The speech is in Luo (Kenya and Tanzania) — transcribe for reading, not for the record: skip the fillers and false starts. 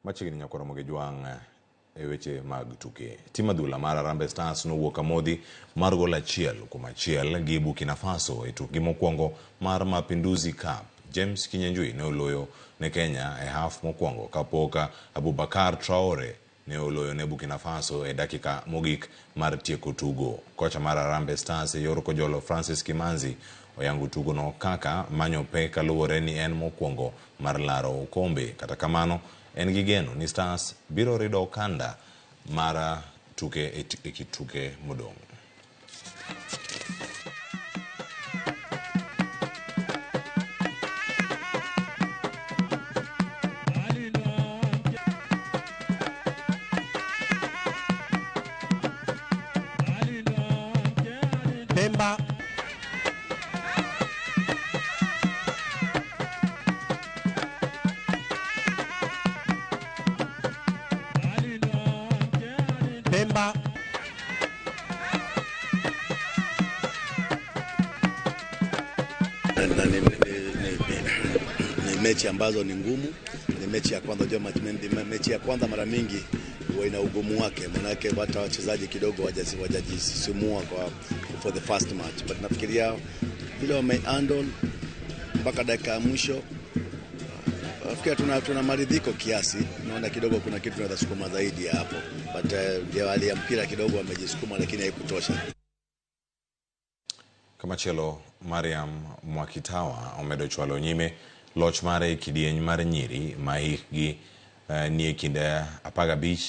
Machiegni nyakwar Ramogi Jwang' e weche mag tuke. Tim adhula mar Harambee Stars nowuok amodhi mar gol 1-1 gi Burkina Faso e tukgi mokwongo mar Mapinduzi Cup. James Kinyanjui ne oloyo ne Kenya e haf mokwongo kapok Aboubacar Traore ne oloyo ne Burkina Faso e dakika mogik mar tieko tugo. Kocha mar Harambee Stars e yor kojolo Francis Kimanzi oyango tugono kaka manyo pek kaluwore ni en mokwongo mar laro okombe. Kata kamano, en gi geno ni Stars biro rido okanda mar tuke e kit tuke modong'. Pemba. Pemba. Na ni mechi ambazo ni ngumu, ni mechi ya kwanza. Unajua mechi ya kwanza mara mingi huwa ina ugumu wake, manake hata wachezaji kidogo wajajisisimua kwa for the first match, but nafikiria vile wame handle mpaka dakika ya mwisho, nafikiria tuna maridhiko kiasi. Naona kidogo kuna kitu tunaweza sukuma zaidi ya hapo, but ndio hali ya mpira, kidogo wamejisukuma, lakini haikutosha. Kamachielo, Mariam Mwakitawa omedo chwalo nyime loch mare e kidieny mar nyiri ma hikgi nie kind 15.